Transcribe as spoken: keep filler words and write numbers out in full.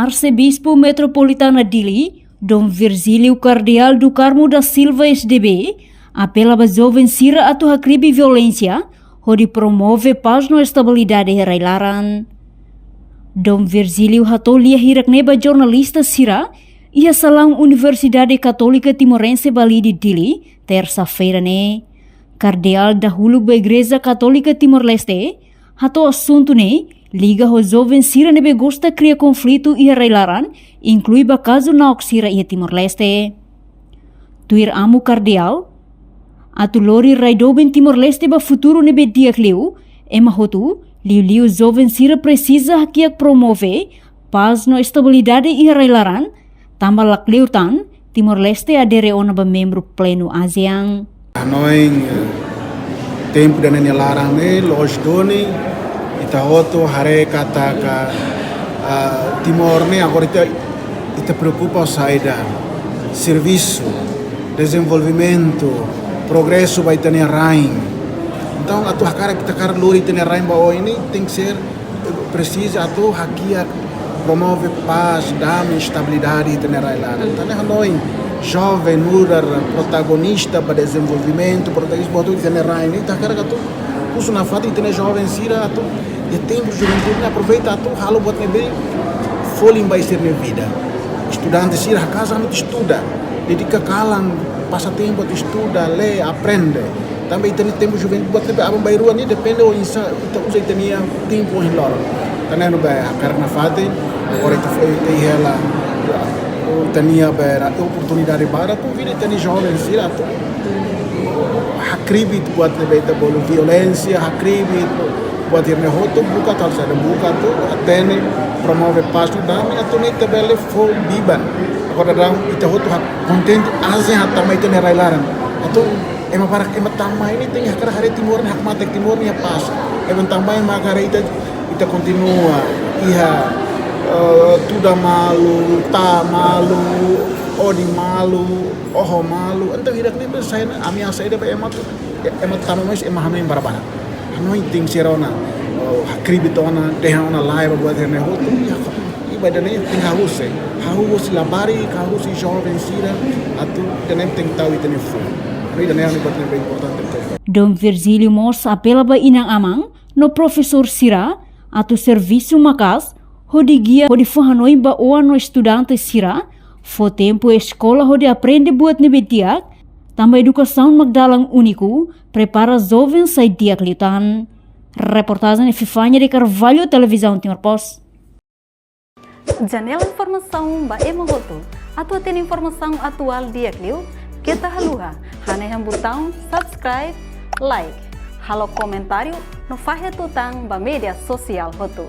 Arsebispu Metropolitana Dili, Dom Virgílio Kardeál do Carmo da Silva S D B, apela ba joven sira atu hakribi violénsia, hodi promove pás no estabilidade iha rai-laran. Dom Virgílio hato'o lia hirak-ne'e ba jornalista sira, iha salaun Universidade Katólika Timorense Balide Dili, tersa-feira ne'e. Kardeál dahuluk ba Igreja Katólika Timor-Leste, hato'o asuntu ne'e liga ho joven sira ne'ebé gosta kria konflitu iha rai-laran, inklui ba kazu na'ok sira iha Timor-Leste. Tuir amu Kardeál, atu lori rai doben Timor-Leste ba futuru ne'ebé di'ak liu, ema hotu, liuliu joven sira presiza hakiak promove pás no estabilidade iha rai-laran, tanba lakleur tan Timor-Leste adere ona ba membru plenu ASEAN. Hanoin, eh, tempu ida-ne'e nia laran ne'e, loos duni, ita hotu haree katak, ah, Timor ne'e agora ita, ita preokupa saida, servisu, dezenvolvimentu, progresu ba ita-nia rain. Entaun, atu hakarak ita hakarak lori ita-nia rain ba oin ne'e, tenke ser presiza atu hakiak promove pás, dame, estabilidade iha ita-nia rai-laran. Entaun ne'e hanoin joven nu'udar protagonista ba dezenvolvimentu, protagonista ba ita-nia rain ne'e, ita hakarak atu husu nafatin ita-nia joven sira atu iha tempu juventude ne'e aproveita atu halo buat ne'ebé folin ba sira-nia vida. Estudante sira haka'as atu estuda, dedika kalan, pasa tempu atu estuda, lee, aprende. Tanba ita-nia tempu juventude buat ne'ebé aban-bainrua ne'e depende oinsá ita uza ita-nia tempu ohin loron. Entaun ne'e ha'u hakarak nafatin, agora ita foin, ita iha hela, ita-nia bera oportunidade barak, konvida ita-nia joven sira atu hakribi buat ne'ebé ita bolu violénsia, hakribi buat sira-ne'e hotu, buka atu saida, buka atu hatene, promove pás no dame, atu nune'e ita bele fó biban. Agora daudaun ita hotu hak-, kontente, ASEAN hatama ita-nia rai-laran. Atu ema barak, ema tama ne'e tenke hakarak haree Timor ne'e hakmatek, Timor ne'e iha pás. Ema tama ema hakarak ita, ita kontinua iha, eh, tuda malu, ta'a malu, odi malu, oho malu. Entaun hirak-ne'e bele sai ona ameasa ida ba ema atu, ema tama mais ema hanoin barbarak. Hanoin tenke ser ona, oh, hakribi tiha ona, dehan ona laiha ba buat sira-ne'e hotu. Iha, iha ida-ne'e tenke hahú husi, hahú husi labarik, hahú husi joven sira, atu ida-ne'e tenke tau ita-nia fuan. Ida-ne'e ha'u hanoin buat ne'ebé importante tebes. Dom Virgílio mós apela ba inan-aman no profesór sira atu servisu maka'as, hodi gia, hodi fó hanoin ba oan no estudante sira, fó tempu eskola hodi aprende buat ne'ebé di'ak, tanba edukasaun mak dalan úniku prepara joven sai di'ak liután. Reportajen Epifania de Carvalho, Televizaun Timor Post. Janela informasaun ba ema hotu. Atu hatene informasaun atuál di'ak liu, keta haluha hanehan butaun subscribe, like, halo komentáriu no fahe tutan ba média sosiál hotu.